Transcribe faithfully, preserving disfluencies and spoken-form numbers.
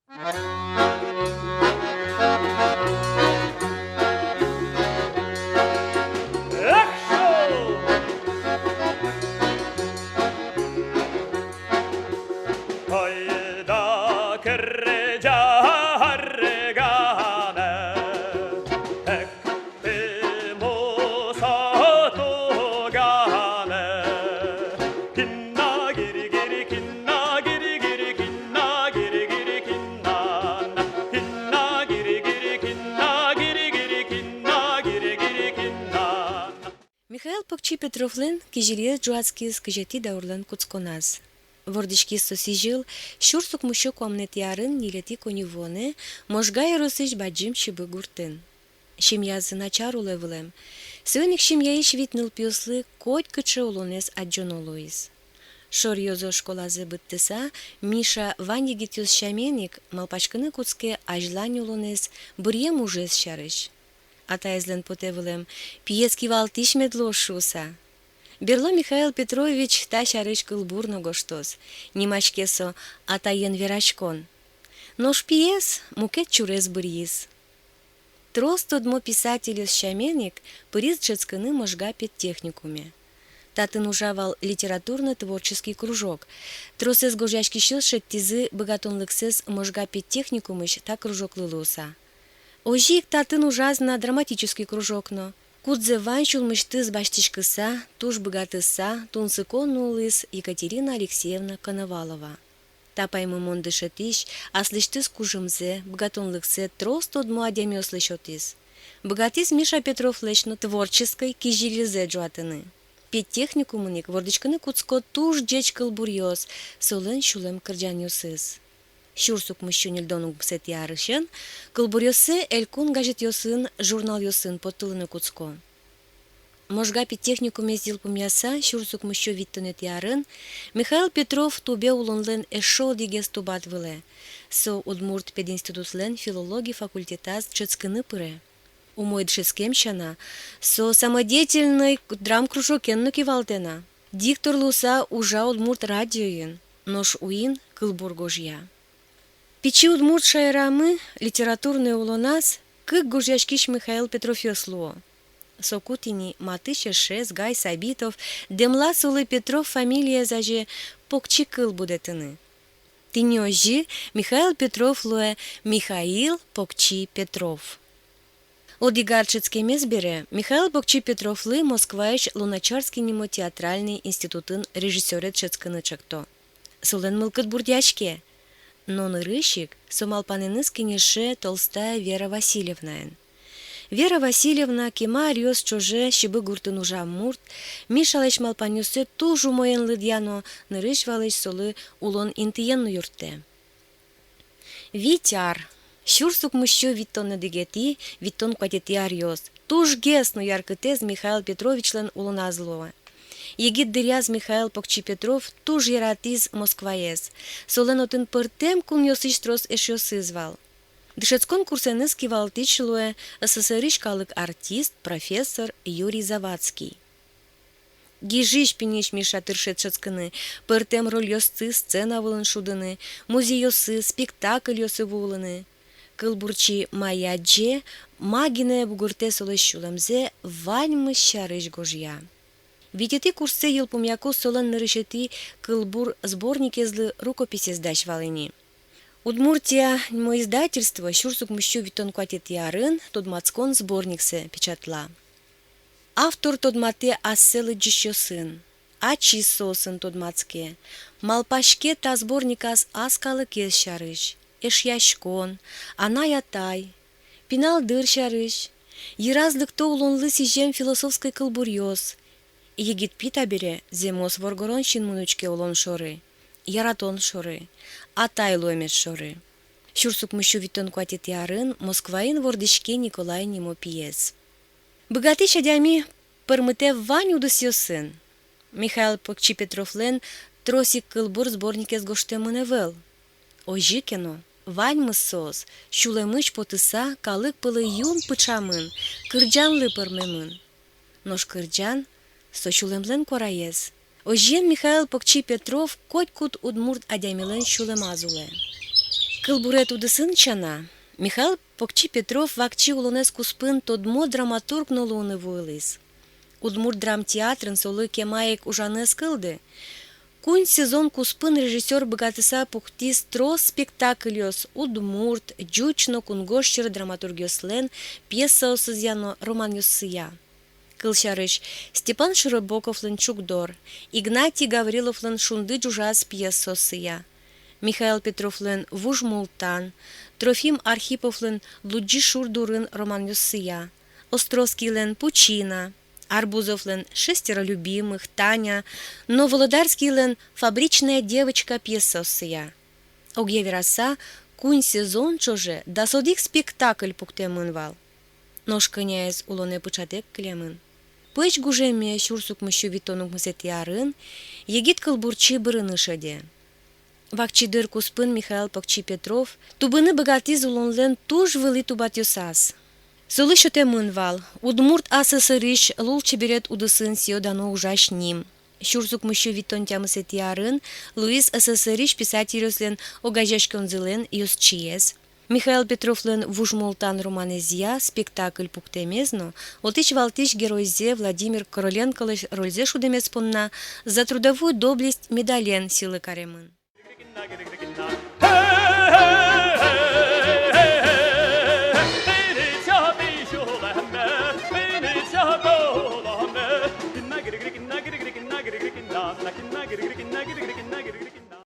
Эх, шо! Ойдо кырӟа арганэ, эк, тӥ мусо туганэ. Кинна гири-гири, кинна гири-гири, кинна гири-гири, кинна на. Кинна гири-гири, кинна гири-гири, кинна гири-гири, кинна на. Михаил Покчи Петровлэн кизилиез ӝуатскиз кызетӥ даурлэн кутсконаз. Вордӥськиз со сӥзьыл сюрс укмыссю куамынэтӥ арын ньылетӥ коньывуонэ Можга ёросысь Бадӟым Сибы гуртын. Семьязы начар улэ вылэм. Соин ик семьяысь вить нылпиослы котькыӵе улонэз адӟоно луиз. Шоръёзо школазэ быдтыса, Миша вань егитъёс сямен ик малпаськыны кутске азьлань улонэз, быръем ужез сярысь. Атаезлэн потэ вылэм, пиез кивалтӥсь мед луоз шуыса. Берло Михаил Петрович та сярысь кылбур но гожтоз. Нимаське со «Атаен вераськон». Нош пиез мукет сюрес быръиз. Трос тодмо писательёс сямен ик пыриз дышетскыны Можга педтехникуме. Татын ужа вал литературно-творческий кружок. Тросэз гожъяськисьёс шедьтӥзы быгатонлыксэс Можга педтехникумысь та кружоклы луыса. Озьы ик татын ужаз на драматический кружок но. Кудзэ вань сюлмысьтыз басьтӥськыса, туж быгатыса, тунсыко нуылӥз Екатерина Алексеевна Коновалова. Та паймымон дышетӥсь аслэсьтыз кужымзэ, быгатонлыксэ трос тодмо адямиослы сётӥз. Быгатӥз Миша Петровлэсь но творческой кизилизэ ӝуатыны. Педтехникумын ик вордӥськыны кутско туж ӟеч кылбуръёс, солэн сюлэм кырӟанъёсыз. Сюрс укмыссю ньыльдон укмысэтӥ арысен кылбуръёссэ элькун газетъёсын, журналъёсын поттылыны кутско. Можга педтехникумез йылпумъяса, сюрс укмыссю витьтонэтӥ арын Михаил Петров тубе улонлэн эшшо одӥгез тубат вылэ. Со Удмурт пединститутлэн филологи факультетаз дышетскыны пыре. Умой дышетскем сяна, со самодеятельной драмкружокен но кивалтэ на. Диктор луыса ужа Удмурт радиоын, нош уин кылбур гожъя. Пичи удмурт шаерамы литературной улоназ кык гожъяськись Михаил Петровъёс луо. Соку тӥни матысь эшез Гай Сабитов дэмлаз солы Петров фамилиез азе покчи кыл будэтыны. Тӥни озьы Михаил Петров луэ Михаил Покчи Петров. Одӥг ар дышетскемез бере Михаил Покчи Петровлы Москваысь Луначарский нимо театральный институтын режиссёре дышетскыны чакто. Солэн мылкыд бурдъяське. Но нырысь ик со малпанэныз кенеше Толстая Вера Васильевнаен. Вера Васильевна кема аръёс ӵоже Сибы гуртын ужам мурт, Мишалэсь малпанъёссэ туж умоен лыдъя но нырысь-валысь солы улон интыен но юрттэ. Вить ар, сюрс укмыссю витьтон одӥгетӥ, витьтон куатетӥ аръёс, тужгес но яркытэз Михаил Петровичлэн улоназ луэ. Егит дыръяз Михаил Покчи Петров туж яратӥз Москваез. Солэн отын пӧртэм кунъёсысь трос эшъёсыз вал. Дышетскон курсэныз кивалтӥсь луэ СССР-ысь калык артист, профессор Юрий Завадский. Гижысь-пиньысь Миша тырше дышетскыны, пӧртэм рольёсты сцена вылын шудыны, музейёсы, спектакльёсы вуылыны. Кылбурчи мае адӟе, ма гинэ бугыртэ солэсь сюлэмзэ, ваньмыз сярысь гожъя. Витетӥ курссэ йылпумъяку солэн нырысетӥ кылбур сборникезлы рукописез дась вал ини. «Удмуртия» нимо издательство сюрс укмыссю витьтон куатетӥ арын тодматскон сборниксэ печатла. Автор тодматэ ассэ лыдӟисьёсын, ачиз соосын тодматске, малпаське та сборниказ ас калыкез сярысь, эшъяськон, анай-атай, пинал дыр сярысь, йыраз лыкто улонлы сӥзем философской кылбуръёс. Егит пи табере зэмос воргорон синмын учке улон шоры, яратон шоры, атай луэмез шоры. Сюрс укмыссю витьтон куатетӥ арын Москваын вордӥське Николай нимо пиез. Быгатӥсь адями пӧрмытэ вань удысъёсын. Михаил Покчи Петровлэн трос ик кылбур сборникез гожтэмын ӧвӧл. Озьы ке но, ваньмыз соос, сюлэмысь потыса, калык пӧлы юн пыӵамын, кырӟанлы пӧрмемын. Нош кырӟан — со сюлэмлэн куараез. Озьыен, Михаил Покчи Петров котькуд удмурт адямилэн сюлэмаз улэ. Кылбурет удысын сяна, Михаил Покчи-Петров вакчи улонэз куспын тодмо драматург но луыны вуылӥз. Удмурт драмтеатрын солы кема ик ужаны ӧз кылды. Куинь сезон куспын режиссёр быгатыса пуктӥз трос спектакльёс удмурт, ӟуч но кунгож сьӧр драматургъёслэн пьесаоссыя но романъёссыя. Кылсярысь, Степан Широбоковлэн «Чукдор», Игнатий Гавриловлэн «Шунды ӝужаз» пьесаоссыя, Михаил Петровлэн «Вуж Мултан», Трофим Архиповлэн «Лудӟи шур дурын» романъёссыя, Островскийлэн «Пучина», Арбузовлэн «Шестеро любимых», «Таня» но Володарскийлэн «Фабричная девочка» пьесаоссыя. Огъя вераса, куинь сезон ӵоже дас одӥг спектакль пуктэмын вал. Нош кӧняез улонэ пыӵатэк кылемын. Пӧсь гужеме сюрс укмыссю витьтон укмысэтӥ арын егит кылбурчи бырыны шеде. Вакчи дыр куспын Михаил Покчи-Петров тубыны быгатӥз улонлэн туж вылӥ тубатъёсаз. Солы сётэмын вал Удмурт АССР-ысь лулчеберет удысын сӥё-дано ужась ним. Сюрс укмыссю витьтон тямысэтӥ арын луиз СССР-ысь писательёслэн огазеяськонзылэн ёзчиез. Михаил Петровлэн «Вуж Мултан» романэзъя спектакль пуктэмез но отысь валтӥсь геройзэ Владимир Короленколэсь рользэ шудэмез понна «За трудовую доблесть» медален сӥлы каремын.